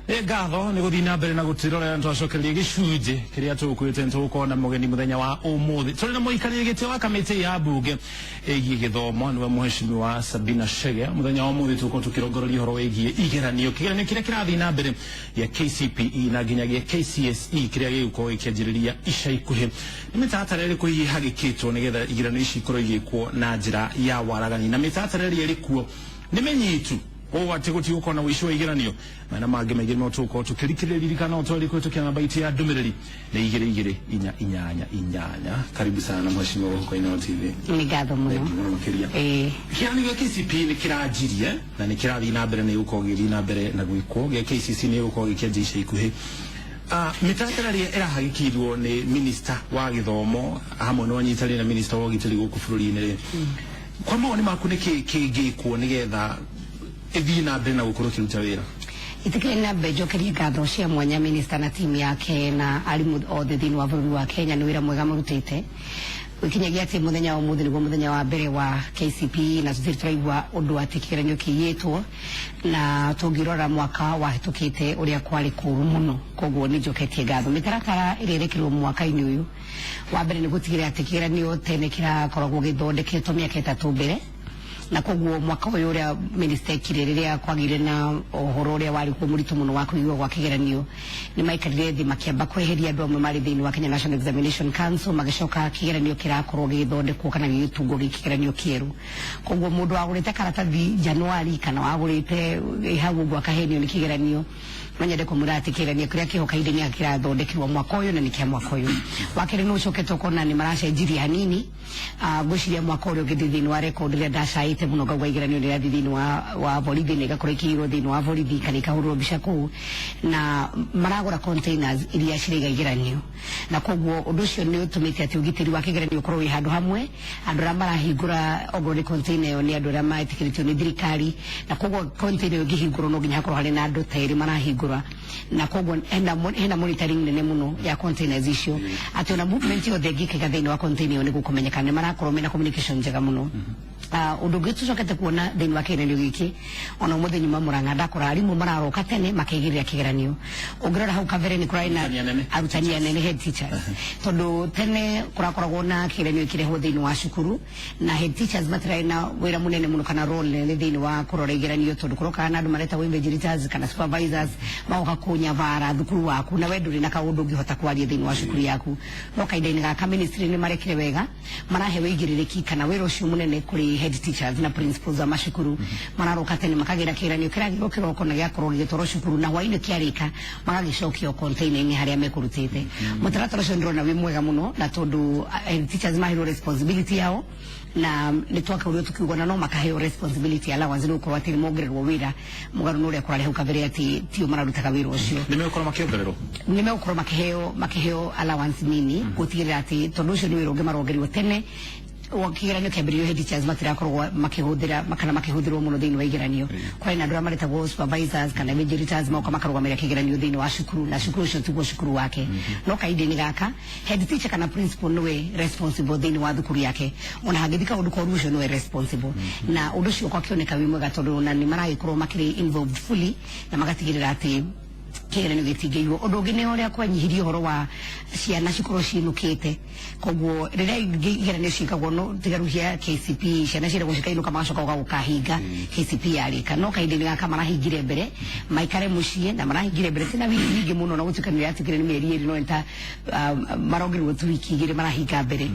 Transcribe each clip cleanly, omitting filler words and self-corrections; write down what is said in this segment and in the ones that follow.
Nĩ ngatho nĩ gũthiĩ na mbere na gũtwĩrorera. Twacokereria gĩcunjĩ kĩrĩa tũgũkwĩte tũgũkorwo na mũgeni mũthenya wa ũmũthĩ. Tũrĩ na mũikarĩri gĩtĩ wa kamĩtĩ ya mbunge ĩgiĩ gĩthomo, nĩwe Mheshimiwa Sabina Chege. Mũthenya wa ũmũthĩ tũgũkorwo tũkĩrongoreria ũhoro wĩgiĩ igeranio, kĩgeranio kĩrĩa kĩrathiĩ na mbere gĩa KCPE na nginya gĩa KCSE kĩrĩa gĩgũkorwo gĩkĩanjĩrĩria ica ikuhĩ. Nĩ mĩtaratara ĩrĩkũ hihi ĩhagĩkĩtwo nĩgetha igeranio ici ikorwo igĩkwo na njĩra ya waragani, na mĩtaratara ĩrĩa ĩrĩ kuo nĩ mĩnyitu ũũ atĩ gũtigũkorwo na ũici wa igeranio? Mena mangĩ maingĩ no tũgũkorwo tũkĩrikĩrĩria. Ririkana ũtwari kũhĩtũkĩra namba itũ ya ndũmĩrĩri nĩ 22488. Karibu sana, Mheshimiwa, gũkũ kwa Inooro TV. Nĩ ngatho mũno. Thank you mũno makĩria. Kĩgeranio gĩa KCPE nĩ kĩranjirie na nĩ kĩrathiĩ na mbere, nĩ gũkorwo gĩgĩthiĩ na mbere na gwĩkwo. Gĩa KCC nĩ gũkorwo gĩkĩanjia ica ikuhĩ. Mĩtaratara ĩrĩa ĩrahagĩkĩirwo nĩ minista wa gĩthomo hamwe na ũnyitanĩri na minista wa ũgitĩri gũkũ bũrũri-inĩ rĩ, kwa mawoni maku nĩ kĩ kĩngĩkwo nĩgetha ĩthiĩ na mbere na gũkorwo ĩkĩruta wĩra? Ĩtĩkĩre na mbe njokerie ngatho cia mwanya minista na timu yake na arimũ othe thĩinĩ wa bũrũri wa Kenya nĩ wĩra mwega marutĩte gũkinyagia atĩ mũthenya wa ũmũthĩ nĩguo mũthenya wa mbere wa KCPE, na tũtirĩ tũraigua ũndũ atĩ kĩgeranio kĩiyĩtwo, na tũngĩrora mwaka wahĩtũkĩte ũrĩa kwarĩ kũũru mũno. Koguo nĩ njoketie ngatho. Mĩtaratara ĩrĩa ĩrekĩrwo mwaka-inĩ ũyũ wa mbere nĩ gũtigĩrĩra atĩ kĩgeranio tene kĩrakoragwo gĩthondeketwo mĩaka 3 mbere, na koguo mwaka ũyũ ũrĩa minista ekire rĩrĩa kwagĩire na ũhoro ũrĩa warĩ kuo mũritũ mũno wa kũigua gwa kĩgeranio, nĩ maikarire thĩ makĩamba kweheria andũ amwe marĩ thĩinĩ wa Kenya National Examination Council, magĩcoka kĩgeranio kĩrakorwo gĩgĩthondekwo kana gĩgĩtungwo gĩ kĩgeranio kĩerũ. Koguo mũndũ wagũrĩte karatathi Januari kana wagũrĩte hau ũguo akahenio nĩ kĩgeranio, no nyende kũmwĩra atĩ kĩgeranio kĩrĩa kĩho kahinda-inĩ gaka kĩrathondekirwo mwaka ũyũ na nĩ kĩa mwaka ũyũ. Wa kerĩ, nĩ ũcokete ũkona nĩ maracenjirie hanini. Ngwĩciria mwaka ũrĩa ũngĩ ndĩ thĩinĩ wa record ĩrĩa ndacaĩte mũno ngauga igeranio nĩ rĩrathiĩ thĩinĩ wa borithi na igakorwo ikĩirwo thĩinĩ wa borithi kana ikahũrwo mbica kũu, na maragũra containers iria ciraiga igeranio, na koguo ũndũ ũcio nĩ ũtũmĩte atĩ ũgitĩri wa kĩgeranio ũkorwo wĩ handũ hamwe. Andũ arĩa marahingũra okorwo nĩ container ĩyo nĩ andũ arĩa metĩkĩrĩtio nĩ thirikari, na koguo container ĩyo ĩngĩhingũrwo no nginya hakorwo harĩ na andũ ta erĩ marahingũra, na koguo hena monitoring nene mũno ya containers icio, atĩ ona movement yothe ĩngĩkĩka thĩinĩ wa container ĩyo nĩ gũkũmenyeka. Nĩ marakorwo mena communication njega mũno. Ũndũ ũngĩ tũcokete kuona thĩinĩ wa kĩgeranio gĩkĩ, ona ũmũthĩ nyuma Mũrang'a ndakora arimũ mararoka tene makeigĩrĩra kĩgeranio. Ũngĩrora hau kabere nĩ kũrarĩ na Arutani anene. Arutani anene, head teachers, tondũ tene kũrakoragwo na kĩgeranio gĩkĩrehwo thĩinĩ wa cukuru na head teachers matirarĩ na wĩra mũnene mũno kana role nene thĩinĩ wa kũrora igeranio, tondũ kũrokaga na andũ maretagwo invigilators kana supervisors, magoka kũnyabara thukuru waku na we ndũrĩ na kaũndũ ũngĩhota kwaria thĩinĩ wa cukuru yaku. No kahinda-inĩ gaka ministry nĩ marekire wega, marahe wĩigĩrĩrĩki kana wĩra ũcio mũnene kũrĩ head teachers na principals a macukuru. Mararoka tene makagĩra kĩgeranio kĩragĩrwo kĩroko na gĩakorwo gĩgĩtwarwo cukuru, na hwainĩ kĩarĩka magagĩcokia o container-inĩ harĩa mekũrutĩte. Mũtaratara ũcio ndĩrona wĩ mwega mũno, na tondũ head teachers maheirwo responsibility yao, na nĩ twakaurio tukiuga na no makaheo responsibility allowance nĩ gũkorwo atĩ nĩ mongererwo wĩra mũgarũ na ũrĩa kũrarĩ hau kabere atĩ tio mararutaga wĩra ũcio. Nĩ megũkorwo makĩongererwo? Nĩ megũkorwo makĩheo allowance nini gũtigĩrĩra atĩ tondũ ũcio nĩ wĩra ũngĩ marongerirwo. Tene kĩgeranio kĩambĩrĩrio head teachers matirakoragwo makĩhũthĩra kana makĩhũthĩrwo mũno thĩinĩ wa igeranio. Kwarĩ na andũ arĩa maretagwo supervisors kana invigilators, moka makarũgamĩrĩra kĩgeranio thĩinĩ wa cukuru, na cukuru ũcio tiguo cukuru wake. No kahinda-inĩ gaka head teacher kana principal nĩwe responsible thĩinĩ wa thukuru yake. Ona hangĩthi kaũndũ koru, ũcio nĩwe responsible, na ũndũ ũcio ũgakĩoneka wĩ mwega tondũ ona nĩ maragĩkorwo makĩrĩ involved fully na magatigĩrĩra atĩ kĩgeranio gĩtingĩiywo. Ũndũ ũngĩ nĩ ũrĩa kwanyihirie ũhoro wa ciana cikorwo ciinũkĩte. Koguo rĩrĩa igeranio ciĩkagwo, no tiga rĩu cia KCPE, ciana ciĩragwo cikainũka magacoka goka gũkahinga KCPE yarĩka. No kahinda-inĩ gaka marahingire mbere maikare mũciĩ, na marahingire mbere tina wiki nyingĩ mũno, na gũtuĩka nĩ yatuĩkire nĩ mĩeri 2, no nĩ ta marongerirwo tu wiki 2 marahinga mbere.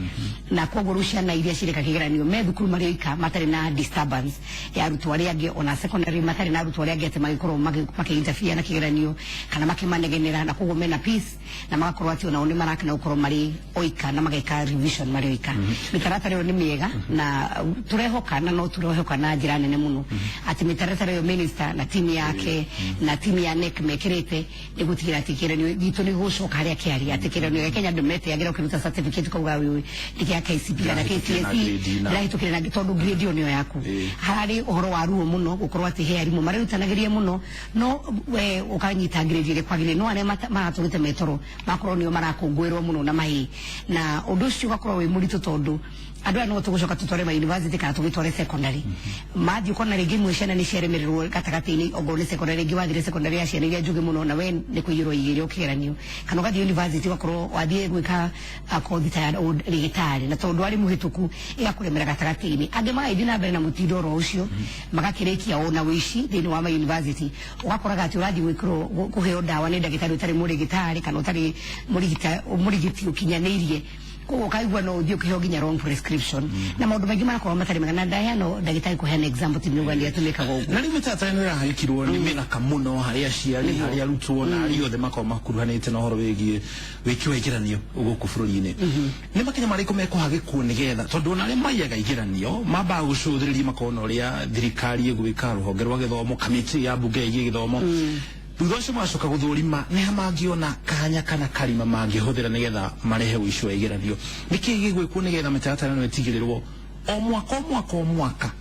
Na koguo rĩu ciana iria cireka kĩgeranio me thukuru marĩ oika matarĩ na disturbance ya arutwo arĩa angĩ, ona secondary matarĩ na arutwo arĩa angĩ atĩ magĩkorwo makĩ-interfere na kĩgeranio kana makĩmanegenera, na koguo mena peace na magakorwo atĩ onao nĩ marakena gũkorwo marĩ oika na mageka revision marĩ oika. Mĩtaratara ĩyo nĩ mĩega, na tũrehoka na no tũrehoka na njĩra nene mũno atĩ mĩtaratara ĩyo minister na timu yake na timu ya KNEC mekĩrĩte nĩ gũtigĩrĩra atĩ kĩgeranio gitũ nĩ gũcoka harĩa kĩarĩ, atĩ kĩgeranio gĩa Kenya andũ metĩagĩra ũkĩruta certificate kauga ũyũ nĩ kĩa KCPE kana Ndĩrahĩtũkire na KCSE, grade na. Ndĩrahĩtũkire na tondũ grade ĩyo nĩyo yaku. Hararĩ ũhoro wa ruo mũno gũkorwo atĩ he arimũ marerutanagĩria mũno, no we ũkanyita grade ĩrĩa kwagĩrĩire, no arĩa maratũrĩte metoro makorwo nĩo marakũngũĩrwo mũno na mahĩ, na ũndũ ũcio ũgakorwo wĩ mũritũ tondũ Andũ aya no tũgũcoka tũtware ma university kana tũgĩtware secondary. Mathiĩ ũkona rĩngĩ imwe ciana nĩ ciaremererwo gatagatĩ-inĩ, ongorwo nĩ secondary, rĩngĩ wathire secondary ya ciana iria njũgĩ mũno na we nĩ kũiyũrwo igĩrĩ kĩgeranio, kana ũgathiĩ university ũgakorwo wathiĩ gwĩka kothi ta ya ũrigitari, na tondũ warĩ mũhĩtũku ĩgakũremera gatagatĩ-inĩ. Angĩ magathiĩ na mbere na mũtindo oro ũcio, magakĩrĩkia ona wĩici thĩinĩ wa ma university. Ũgakoraga atĩ ũrathiĩ gwĩkĩrwo kũheo ndawa nĩ ndagĩtarĩ ũtarĩ mũrĩgĩtarĩ kana ũtarĩ mũrigiti ũkinyanĩirie. Koguo ũkaigua no ũthiĩ ũkĩheo nginya wrong prescription na maũndũ maingĩ marakorwo matarĩ mega. Na ndaheana ndagĩtarĩ kũheana example, ti nĩuga nĩ atũmĩkaga ũguo. Na rĩu mĩtaratara ĩno ĩrahagĩkirwo nĩ mĩthaka mũno harĩ aciari, harĩ arutwo na arĩa othe makoragwo makuruhanĩte na ũhoro wĩgiĩ wĩki wa igeranio gũkũ bũrũri-inĩ. Nĩ makinya marĩkũ mekũhagĩkwo nĩgetha, tondũ ona arĩa maiyaga igeranio mambaga gũcũthĩrĩria makona ũrĩa thirikari ĩgwĩka, rũhonge rwa gĩthomo, kamĩtĩ ya mbunge ĩgiĩ gĩthomo, thutha ũcio magacoka gũthũrima nĩ ha mangĩona kanya kana karima mangĩhũthĩra nĩgetha marehe ũici wa igeranio. Nĩkĩ gĩgwĩkwo nĩgetha mĩtaratara ĩno ĩtigĩrĩrwo o mwaka, o mwaka, o mwaka?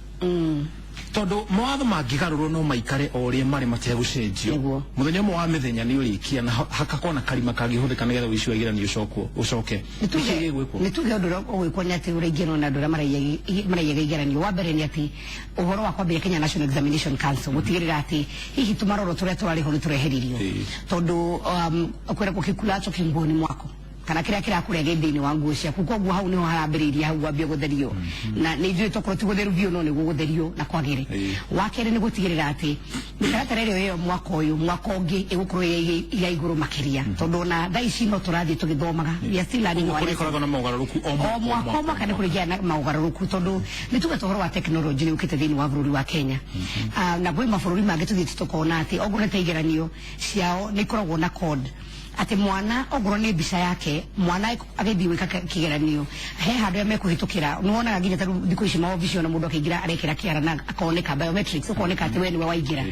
Tondũ mawatho mangĩgarũrwo no maikare o ũrĩa marĩ mategũcenjio, mũthenya ũmwe wa mĩthenya nĩ ũrĩkia na hakakorwo na karima kangĩhũthĩka nĩgetha ũici wa igeranio ũcokwo ũcoke. Nĩkĩ gĩgwĩkwo? Nĩ tuge ũndũ ũrĩa ũgwĩkwo nĩ atĩ ũrĩa na andũ arĩa maraiyaga igeranio, wa mbere nĩ atĩ ũhoro wa kwambĩrĩria Kenya National Examination Council, gũtigĩrĩra atĩ hihi tũmaroro tũrĩa tũrarĩho nĩ tũreheririo, tondũ kwĩragwo kĩkulacho kĩ nguoni mwako, kana kĩrĩa kĩrakũrĩa gĩ thĩinĩ wa nguo ciaku. Koguo hau nĩho harambĩrĩirie, hau gwambia gũtherio, na nĩ ithuĩ tokorwo ti gũtheru biũ, no nĩguo gũtherio na kwagĩre. Wa kerĩ nĩ gũtigĩrĩra atĩ mĩtaratara ĩrĩa ĩyo mwaka ũyũ, mwaka ũngĩ ĩgũkorwo ĩ ya igũrũ makĩria, tondũ ona thaa ici no tũrathiĩ tũgĩthomaga. We are still learning our Kũrĩ koragwo na mogarũrũku o o mwaka, o mwaka nĩ kũrĩgĩa na maũgarũrũku, tondũ nĩ tuge ũhoro wa technology nĩ ũkĩte thĩinĩ wa bũrũri wa Kenya. Na kwĩ mabũrũri mangĩ tũthiĩte tũkona atĩ okorwo nĩ ta igeranio ciao nĩ ikoragwo na code, atĩ mwana okorwo nĩ mbica yake, mwana agĩthiĩ gwĩka kĩgeranio he handũ arĩa mekũhĩtũkĩra. Nĩ wonaga nginya ta rĩu thikũ ici maobici, ona mũndũ akĩingĩra arekĩra kĩara na akoneka biometrics, ũkoneka atĩ we nĩwe waingĩra.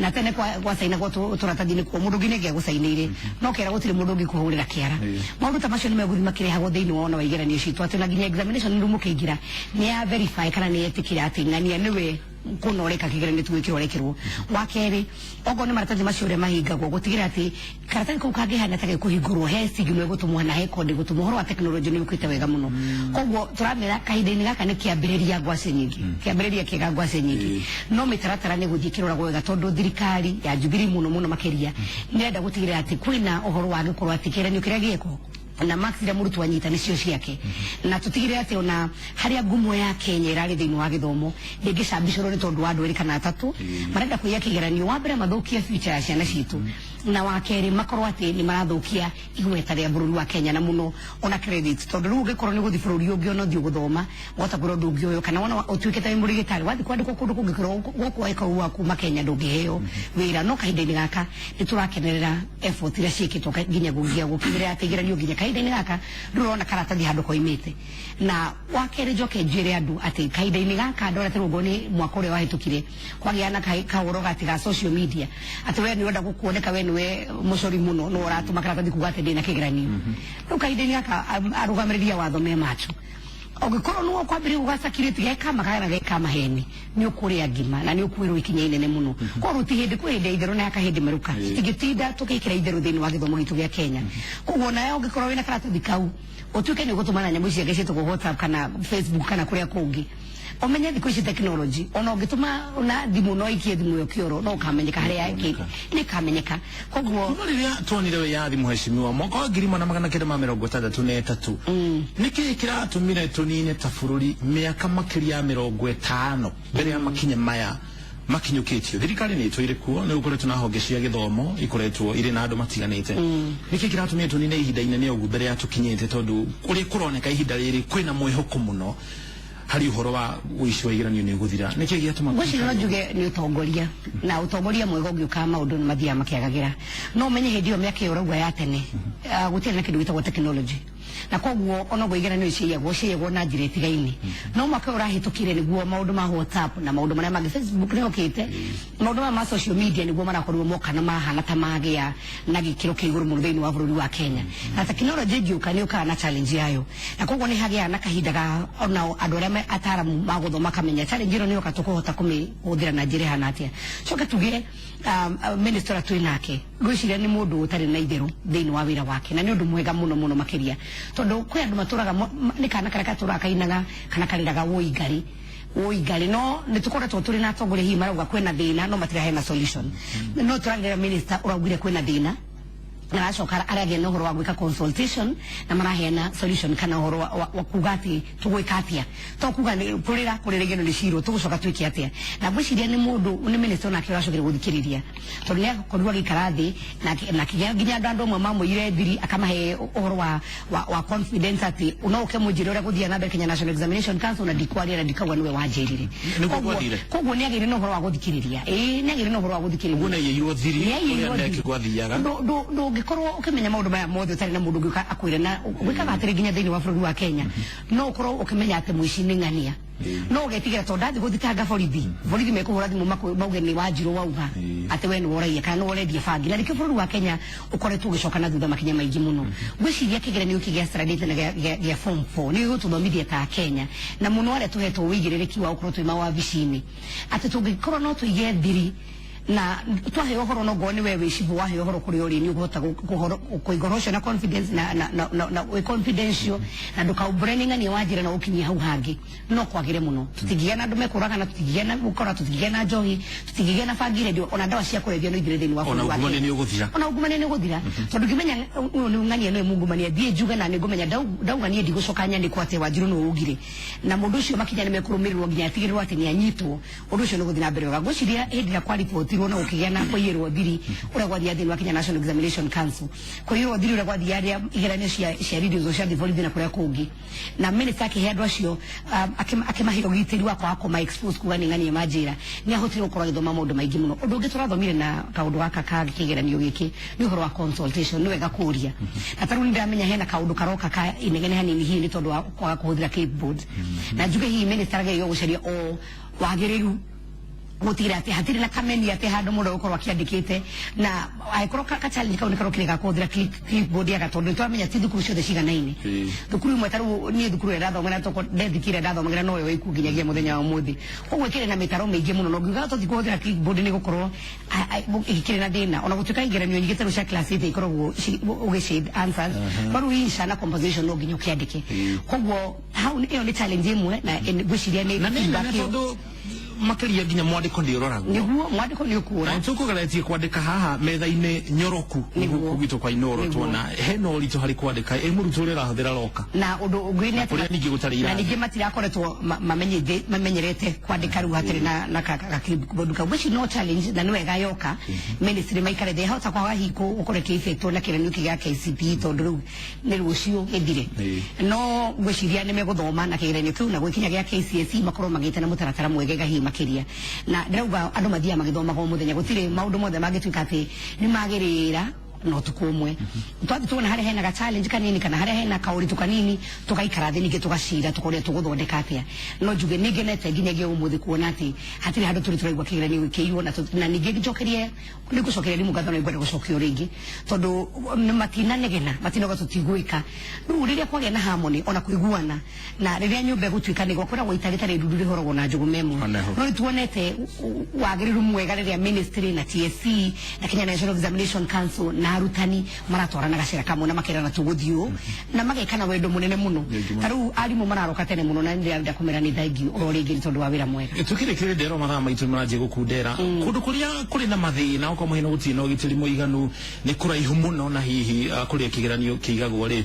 Na tene gwacainagwo tũratathi-inĩ kuo, mũndũ ũngĩ nĩ angĩagũcainĩire, no kĩara gũtirĩ mũndũ ũngĩ kũhũrĩra kĩara. Maũndũ ta macio nĩ megũthiĩ makĩrehagwo thĩinĩ wa ona wa igeranio citũ, atĩ ona nginya examination room ũkĩingĩra nĩ ya verify kana nĩ yetĩkĩra atĩ ng'ania nĩwe kũna ũreka kĩgeranio tugwĩkĩrwo ũrekĩrwo. Wa kerĩ, okorwo nĩ maratathi macio ũrĩa mahingagwo, gũtigĩrĩra atĩ karatathi kau kangĩhana ta gekũhingũrwo, he signal ĩgũtũmwo na he code ĩgũtũmwo. Ũhoro wa technology nĩ ũkĩte wega mũno, koguo tũramera kahinda-inĩ gaka nĩ kĩambĩrĩria ngwacĩ nyingĩ, kĩambĩrĩria kĩega ngwacĩ nyingĩ, no mĩtaratara nĩ gũthiĩ ĩkĩroragwo wega, tondũ thirikari ya Jubilee mũno mũno makĩria nĩrenda gũtigĩrĩra atĩ kwĩna ũhoro wa gũkorwo atĩ kĩgeranio kĩrĩa gĩekwo na marks iria mũrutwo anyita nĩcio ciake, na tũtigĩrĩre atĩ ona harĩa ngumo ya Kenya ĩrarĩ thĩinĩ wa gĩthomo ndĩngĩcambicũrwo nĩ tondũ wa andũ erĩ kana atatũ marenda kũiya kĩgeranio. Wa mbere mathũkie future ya ciana citũ, na wa kerĩ makorwo atĩ nĩ marathũkia igweta rĩa bũrũri wa Kenya, na mũno ona credit, tondũ rĩu ũngĩkorwo nĩ gũthiĩ bũrũri ũngĩ, ona ũthiĩ gũthoma wahota kwĩrwo ndũngĩoywo, kana wona ũtuĩke ta wĩ mũrigitari wathiĩ kwandĩkwo kũndũ kũngĩ gũkũ weka wa kuma Kenya ndũngĩheo wĩra. No kahinda-inĩ gaka nĩ tũrakenerera effort iria ciĩkĩtwo nginya gũkinyĩrĩra atĩ igeranio nginya kahinda-inĩ gaka ndũrona karatathi handũ koimĩte. Na wa kerĩ, njoke njĩre andũ atĩ kahinda-inĩ gaka andũ arĩa tũrũngwo nĩ mwaka ũrĩa wahĩtũkire kwagĩa na kahũro gati ga social media, atĩ we nĩ ũrenda gũkuoneka we nĩwe mũcori mũno, no ũratũma karatathi kuga atĩ ndĩna kĩgeranio. Rĩu kahinda-inĩ gaka arũgamĩrĩri a watho me macho. Ũngĩkorwo nĩwe ũkwambĩrĩria gũgacakirĩti geka kana geka maheni, nĩ ũkũrĩa ngima na nĩ ũkuĩrwo ikinya inene mũno. Koguo ti hĩndĩ, kwĩ hĩndĩ ya itherũ na ya kahĩndĩ merũka. Tingĩtinda tũgĩkĩra itherũ thĩinĩ wa gĩthomo gitũ gĩa Kenya. Koguo nawe ũngĩkorwo wĩna karatathi kau, ũtuĩke nĩ ũgũtũmana nyamũ ici ciĩtagwo WhatsApp kana Facebook kana kũrĩa kũngĩ, ũmenye thikũ ici technology, ona ũngĩtũma na thimũ no ikie thimũ ĩyo kĩoro, no ũkamenyeka harĩa nĩ ĩkamenyeka. Koguo Kuma rĩrĩa tuonire wĩyathi, mũhecimiwa, mwaka wa 1963, nĩkĩ kĩratũmire tũnine ta bũrũri mĩaka makĩria ya 50 mbere ya makinya maya makinyũkĩtio? Thirikari nĩ ĩtũire kuo, nĩ gũkoretwo na honge cia gĩthomo ikoretwo irĩ na andũ matiganĩte. Nĩkĩ kĩratũmire tũnine ihinda inene ũguo mbere ya tũkinyĩte, tondũ kũrĩa kũroneka ihinda rĩrĩ kwĩna mwĩhoko mũno harĩ ũhoro wa ũici wa igeranio nĩ ũgũthira? Nĩkĩ gĩatũma? Ngwĩciria no njuge nĩ ũtongoria, na ũtongoria mwega ũngĩũka maũndũ nĩ mathiaga makĩagagĩra. No ũmenye hĩndĩ ĩyo, mĩaka ĩyo ũrauga ya tene, gũtiarĩ na kĩndũ gĩtagwo technology, na koguo onoguo igeranio ciiyagwo na njĩra ĩtigaine. No mwaka ũyũ ũrahĩtũkire nĩguo maũndũ ma WhatsApp na maũndũ marĩa mangĩ, Facebook nĩ okĩte, maũndũ maya ma social media nĩguo marakorirwo moka na mahana ta magĩa na gĩkĩro kĩa igũrũ mũno thĩinĩ wa bũrũri wa Kenya. Na technology ĩngĩũka nĩ ũkaga na challenge yayo, na koguo nĩ hagĩaga na kahinda ga ona andũ arĩa ataaramu magũthoma makamenya challenge ĩno nĩ yoka, tũkũhota kũmĩhũthĩra na njĩra ĩhana atĩa. Coke tuge minister ũrĩa twĩ nake, ngwĩciria nĩ mũndũ ũtarĩ na itherũ thĩinĩ wa wĩra wake, na nĩ ũndũ mwega mũno mũno makĩria. Tondu kwi andu maturaga ni kana karia katuraga kainaga kana kariraga woi ngari woi ngari no nĩ tũkoretwo tũrĩ na atongoria hihi marauga kwĩna thĩna no matiraheana solution. No tũragĩra minister ũraugire kwĩna thĩna na aracoka aragia na ũhoro wa gwĩka consultation na maraheana solution kana ũhoro wa kuga atĩ tũgwĩka atĩa, to kuga nĩ kũrĩra kũrĩra igeno nĩ cirwo tũgũcoka twĩke atĩa. Na ngwĩciria nĩ mũndũ nĩ minister onake ũracokire gũthikĩrĩria tondũ nĩ akorirwo agĩikara thĩ na akĩgĩa nginya andũ amwe mamũire thiri akamahe ũhoro wa confidence atĩ no ũke mũnjĩre ũrĩa gũthiaga na mbere Kenya National Examination Council na ndikwaria na ndikauga nĩwe wanjĩrire. Nĩguo gwathire. Koguo nĩ agĩire na ũhoro wa gũthikĩrĩria, ĩĩ nĩ agĩire na ũhoro wa gũthikĩrĩria. Ũguo nĩ aiyĩirwo thiri Nĩ aiyĩirwo ũrĩa thiri. NEC gwathiaga. Ndũngĩkorwo ũkĩmenya maũndũ maya mothe ũtarĩ na mũndũ ũngĩũka akwĩre na gwĩkaga atĩrĩ nginya thĩinĩ wa bũrũri wa Kenya no ũkorwo ũkĩmenya atĩ mũici nĩ ng'ania no ũgetigĩra tondũ ndathiĩ gũthitanga borithi borithi mekũhũra thimũ mauge nĩ Wanjirũ wauga atĩ we nĩ woraia kana nĩ worendia bangi. Na nĩkĩo bũrũri wa Kenya ũkoretwo ũgĩcoka na thutha makinya maingĩ mũno. Ngwĩciria kĩgeranio gĩkĩ gĩa standard 8 na gĩa form 4 nĩ gĩgũtũthomithia ta Kenya na mũno arĩa tũhetwo wĩigĩrĩrĩki wa gũkorwo twĩ mawabici-inĩ atĩ tũngĩkorwo no tũige thiri na twaheo ũhoro no ngorwo nĩ we wĩ cibũ waheo ũhoro kũrĩa ũrĩ nĩ ũkũhota kũiga ũhoro ũcio na confidence na wĩ confidential na ndũkaumbũre nĩ ng'ania wa njĩra na ũkinyie hau hangĩ no kwagĩre mũno. Tũtingĩgĩa na andũ mekũragana, tũtingĩgĩa na gũkora, tũtingĩgĩa na njohi, tũtingĩgĩa na bangi rendio, ona ndawa cia kũrebia no ithire thĩinĩ wa Ona bũrũri wa ungumania Kenya. nĩ ũgũthira. Ona ungumania nĩ ũgũthira tondũ ngĩmenya ũyũ nĩ ng'ania nĩwe mungumania thiĩ njuge na nĩ ngũmenya ndauga niĩ ndigũcoka nyandĩkwo atĩ Wanjirũ nĩwe ugire na mũndũ ũcio makinya nĩ mekũrũmĩrĩrwo nginya atigĩrĩrwo atĩ nĩ anyitwo. Ũndũ ũcio nĩ ũgũthiĩ na mbere wega. Ngwĩciria hĩndĩ ĩrĩa kwaribotirwo na gũkĩgĩa na kũiyĩrwo thiri ũrĩa gwathiaga thĩinĩ wa Kenya National Examination Council, kũiyĩrwo thiri ũrĩa gwathiaga arĩa igeranio cia radios cia borithi na kũrĩa kũngĩ, na minister akĩhe andũ acio akĩmahe ũgitĩri wa kwaga kũma expose kuga nĩ ng'ania manjĩra nĩ ahotire gũkorwo agĩthoma maũndũ maingĩ mũno. Ũndũ ũngĩ tũrathomire na kaũndũ gaka ka kĩgeranio gĩkĩ nĩ ũhoro wa consultation, nĩ wega kũria na tarĩu nĩ ndĩramenya hena kaũndũ karoka ka inegene hanini hihi nĩ tondũ wa kwaga kũhũthĩra clipboard na njuge hihi minister agĩrĩirwo gũcaria o wagĩrĩru gũtigĩrĩra atĩ hatirĩ na kameni atĩ handũ mũndũ egũkorwo akĩandĩkĩte na angĩkorwo ka challenge kau nĩ karokire ga kũhũthĩra clipboard yaga tondũ nĩtũramenya ti thukuru ciothe ciganaine. Thukuru imwe ta rĩu niĩ thukuru ĩrĩa ndathomagĩra toko ndethikire ndathomagĩra noyo ĩkuo nginyagia mũthenya wa ũmũthĩ, koguo ĩkĩrĩ na mĩtaro mĩingĩ mũno na ũngiuga tũtikũhũthĩra clipboard nĩ gũkorwo ĩkĩrĩ na thĩna ona gũtuĩka igeranio nyingĩ ta rĩu cia class 8 ikoragwo ũgĩ-shade answers no rĩu insha na composition no nginya ũkĩandĩke. Koguo hau ĩyo nĩ challenge ĩmwe na ngwĩciria nĩ Na nĩ feedback nene ĩyo. tondũ makĩria nginya mwandĩko nĩ ũroragwo. Nĩguo mwandĩko nĩ ũkuũra. Na tũkũgeretie kwandĩka haha metha-inĩ nyoroku Nĩguo. gũkũ gwitũ kwa Inooro Nĩguo. tuona hena ũritũ harĩ kwandĩka ĩ mũrutwo ũrĩa ũrahũthĩra roka na ũndũ ũngĩ nĩ atĩ kũrĩa ningĩ gũtarĩ na irathi. ningĩ matirakoretwo mamenyerete kwandĩka rĩu hatarĩ na ka clipboard kau, which no challenge na nĩ wega yoka ministry maikare thĩ hota kwaga hihi gũkorwo ĩkĩ-affectwo na kĩgeranio kĩ gĩa KCPE tondũ rĩu nĩ rũciũ gĩthire. No ngwĩciria nĩ megũthoma na kĩgeranio kĩu na gwĩkinya gĩa KCSE makorwo magĩte na mũtaratara mwegega hihi makĩria. Na ndĩrauga andũ mathiaga magĩthomaga o mũthenya, gũtirĩ maũndũ mothe mangĩtuĩka atĩ nĩ magĩrĩra na ũtukũ ũmwe. Twathiĩ tuona harĩa hena ga challenge kanini kana harĩa hena kaũritũ kanini tũgaikara thĩ ningĩ tũgacira tũkoria tũgũthondeka atĩa. No njuge nĩ ngenete nginyagia ũmũthĩ kuona atĩ hatirĩ handũ tũrĩ tũraigua kĩgeranio gĩkĩiywo na ningĩ njokerie nĩ ngũcokeria arimũ ngatho na ngwenda gũcokio rĩngĩ tondũ nĩ matinanegena matinauga tũtigwĩka. Rĩu rĩrĩa kwagĩa na harmony ona kũiguana na rĩrĩa nyũmba ĩgũtuĩka nĩ gwakoragwo ita rĩtarĩ ndundu rĩhoragwo na njũgũma ĩmwe. Oneho. No nĩ tuonete wagĩrĩru mwega rĩrĩa ministry na TSC na Kenya National Examination Council na arutani maratwarana gacĩra kamwe na makerana tũgũthiĩ ũũ na mageka na wendo mũnene mũno. Ta rĩu arimũ mararoka tene mũno na nĩndĩrenda kũmera nĩ thengiũ oro rĩngĩ nĩ tondũ wa wĩra mwega. Tukĩrĩkĩrĩria ndero mathaa maitũ nĩmaranjia gũkundera kũndũ kũrĩa kũrĩ na mathĩna okorwo mũheno gũtirĩ na ũgitĩri mũiganu nĩ kũraihu mũno na hihi kũrĩa kĩgeranio kĩigagwo rĩ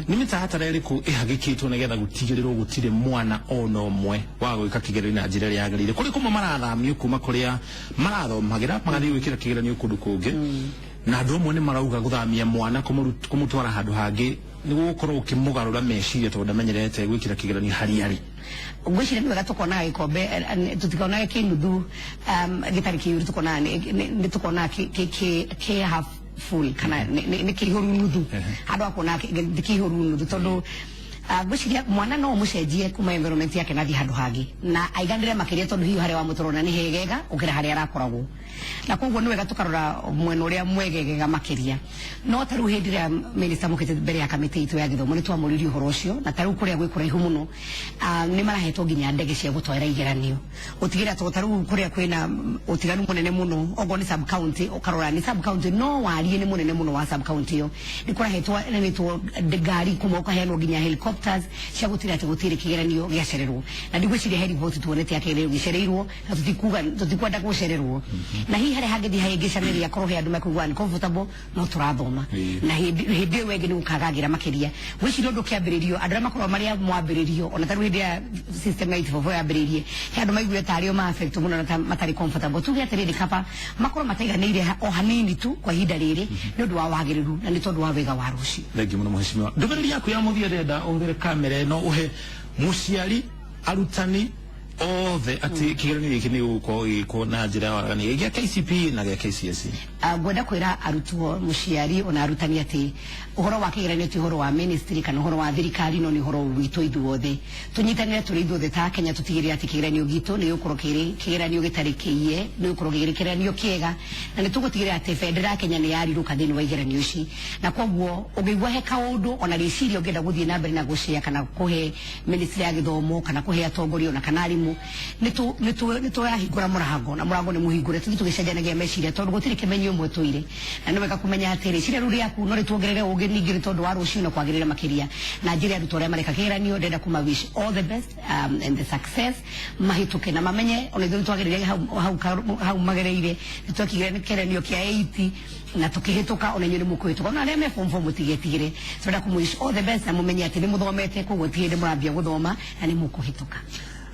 nĩ mĩtaratara ĩrĩkũ ĩhagĩkĩtwo nĩgetha gũtigĩrĩrwo gũtirĩ mwana ona ũmwe wa gwĩka kĩgeranio na njĩra ĩrĩa yagĩrĩire kũrĩ kũmwe marathamio kuma kũrĩa marathomagĩra magathiĩ gwĩkĩra kĩgeranio kũndũ kũngĩ na andũ amwe nĩ marauga gũthamia mwana kũmũtwara handũ hangĩ nĩ gũgũkorwo ũkĩmũgarũra meciria tondũ ndamenyerete gwĩkĩra kĩgeranio harĩa arĩ. Ngwĩciria nĩ wega tũkonaga gĩkombe tũtikonaga kĩ nuthu gĩtarĩ kĩihũru, tũkonaga nĩ tũkonaga kĩ half full kana nĩ kĩihũru nuthu handũ ha kuona nĩ kĩihũru nuthu tondũ Ngwĩciria mwana no ũmũcenjie kuma environment yake na athiĩ handũ hangĩ na aiganĩre makĩria, tondũ hihi harĩa wamũtũrona nĩ hegega gũkĩra harĩa arakoragwo, na koguo nĩ wega tũkarora mwena ũrĩa mwegegega makĩria. No ta rĩu hĩndĩ ĩrĩa minister mokĩte mbere ya kamĩtĩ itũ ya gĩthomo, nĩ twamũririe ũhoro ũcio, na ta rĩu kũrĩa gwĩ kũraihu mũno, nĩ marahetwo nginya ndege cia gũtwara igeranio, gũtigĩrĩra tondũ ta rĩu kũrĩa kwĩna ũtiganu mũnene mũno, okorwo nĩ sub county, ũkarora nĩ sub county no wariĩ nĩ mũnene mũno wa sub county ĩyo, nĩ kũrahetwo nĩtwo ngari kuma, ũkaheanwo nginya helicopters cia gũtigĩrĩra atĩ gũtirĩ kĩgeranio gĩacererwo. Na ndigwĩciria he riboti tuonete ya kĩgeranio gĩcereirwo, na tutikuga tutikwenda gũcererwo, na hihi harĩa hangĩthiĩ hahĩngĩcanĩria korwo he andũ mekũigua uncomfortable, no tũrathoma na hĩndĩ ĩyo ĩngĩ nĩ gũkagagĩra makĩria. Gwĩciria ũndũ kĩambĩrĩrio, andũ arĩa makoragwo marĩa mwambĩrĩrio, ona tarĩu hĩndĩ ya system ya 844 yambĩrĩirie, he andũ maiguire tarĩ o ma affect mũno na matarĩ comfortable. Tuge atĩrĩrĩ, kaba makorwo mataiganĩire o hanini tu kwa ihinda rĩrĩ, nĩ ũndũ wa wagĩrĩru na nĩ tondũ wa wega wa rũciũ. Thengiũ mũno, mheshimiwa. Ndũmĩrĩri yaku ya mũthia ndĩrenda ũhũthĩre kamera ĩno ũhe mũciari, arutani othe, atĩ kĩgeranio gĩkĩ nĩ gũgũkorwo gĩgĩkwo na njĩra ya waragania, gĩa KCPE na gĩa KCSE. Ngwenda kwĩra arutwo, mũciari ona arutani atĩ ũhoro wa kĩgeranio ti ũhoro wa ministry kana ũhoro wa thirikari, no nĩ ũhoro witũ ithuothe. Tũnyitanĩre tũrĩ ithuothe ta Kenya, tũtigĩrĩre atĩ kĩgeranio gitũ nĩ gĩgũkorwo kĩrĩ kĩgeranio gĩtarĩ kĩiye, nĩ gĩgũkorwo gĩkĩrĩ kĩgeranio kĩega, na nĩ tũgũtigĩrĩra atĩ bendera ya Kenya nĩ yarirũka thĩinĩ wa igeranio ici. Na koguo ũngĩigua he kaũndũ ona rĩciria ũngĩenda gũthiĩ na mbere na gũshare kana kũhe ministry ya gĩthomo kana kũhe atongoria ona kana arimũ, nĩ tũrahingũra mũrango, na mũrango nĩ mũhingũre, tũthiĩ tũgĩcenjanagia meciria, tondũ gũtirĩ kĩmenyi ũmwe tũire. Na nĩ wega kũmenya atĩ rĩciria rĩu rĩaku no rĩtuongerere ũgĩ ningĩ nĩ tondũ wa rũciũ na kwagĩrĩra makĩria. Na njĩre arutwo arĩa mareka kĩgeranio, ndĩrenda kuma wish all the best and the success, mahĩtũke na mamenye ona ithuĩ nĩtwagereire hau hau hau magereire, nĩtwekire kĩgeranio kĩa 80 na tukihituka, ona inyuĩ nĩ mũkũhĩtũka. Ona arĩa me form 4, mũtigetigĩre, turenda kũmũ wish all the best na mũmenye atĩ nĩ mũthomete, koguo ti hĩndĩ mũrambia gũthoma na nĩ mũkũhĩtũka.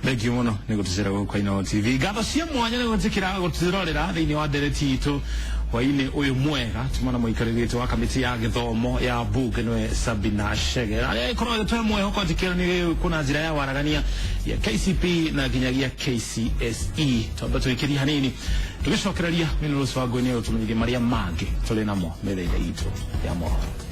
Thengiũ mũno nĩ gũtũcera gũkũ Inooro TV. Ngatho cia mwanya nĩ gwĩtĩkĩra gũtũrorera thĩinĩ wa ndereti itũ hwainĩ ũyũ mwega. Tumana mũikarĩri wa kamĩtĩ ya gĩthomo ya mbunge nĩwe Sabina Chege, arĩa ĩkorwo agĩtũhe mwĩhoko atĩ kĩgeranio gĩgĩkwo na njĩra ya waragania ya KCPE na nginyagia KCSE. Twamba tũikĩrie hanini, tũgĩcokereria Minũrũci wa Ngũi nĩ ũtũmenyithie marĩa mangĩ tũrĩ namo metha-inĩ itũ ya mohoro.